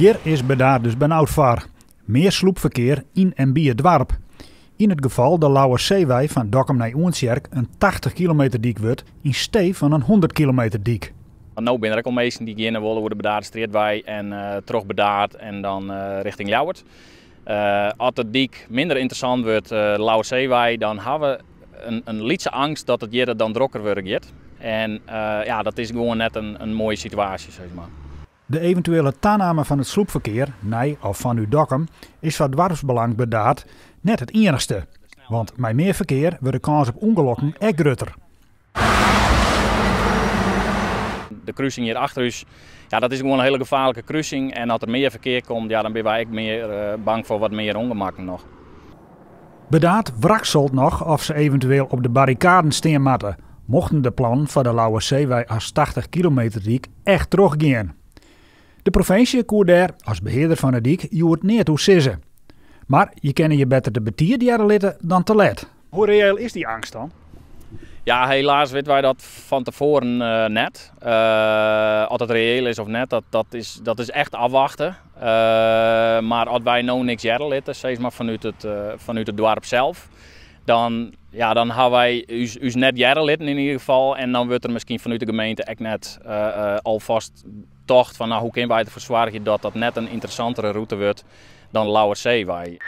Hjir is Burdaard dus benaud foar. Mear slûpferkear yn en by it doarp. Yn it gefal de Lauwersseewei fan Dokkum nei Oentsjerk in 80 kilometer dyk wurdt yn stee fan in 100 kilometer dyk. Want no binne der ek al minsken dy't geane wolle oer de Burdaarderstrjitwei en troch Burdaard en dan rjochting Ljouwert. As de dyk minder ynteressant wurdt, de Lauwersseewei, dan ha we in lytse eangst dat it hjir dan drokker wurde giet. En ja, dat is gewoan net in moaie situaasje, sis mar. De eventuele taname fan it slûpferkear nei of fanút Dokkum is foar doarpsbelang Burdaard net it iennichste. Want mei mear ferkear wurdt de kâns op ûngelokken ek grutter. De krusing hjir achter ús, ja, dat is gewoan in hiele gefaarlike krusing. En as der mear ferkear komt, ja, dan binne wy ek mear bang foar wat mear ûngemakken noch. Burdaard wrakselt noch oft se eventueel op de barrikaden stean moatte, mochten de plannen foar de Lauwersseewei as 80 kilometer dyk echt trochgean. De provinsje koe dêr, as behearder fan de dyk, hjoed neat oer sizze. Mar je kinne je better te betiid hearre litte dan te let. Hoe reëel is dy eangst dan? Ja, helaas witte wy dat fan tefoaren net. Oft it reëel is of net, dat is echt afwachten. Mar as wy no niks hearre litte, sis mar fanút it doarp sels, dan, ja, dan ha wy ús net hearre litten yn ieder gefal. En dan wurdt der miskien fanút de gemeente ek net alfêst tocht fan, nou, hoe kinne wy derfoar soargje dat dat net in ynteressantere rûte wurdt dan de Lauwersseewei.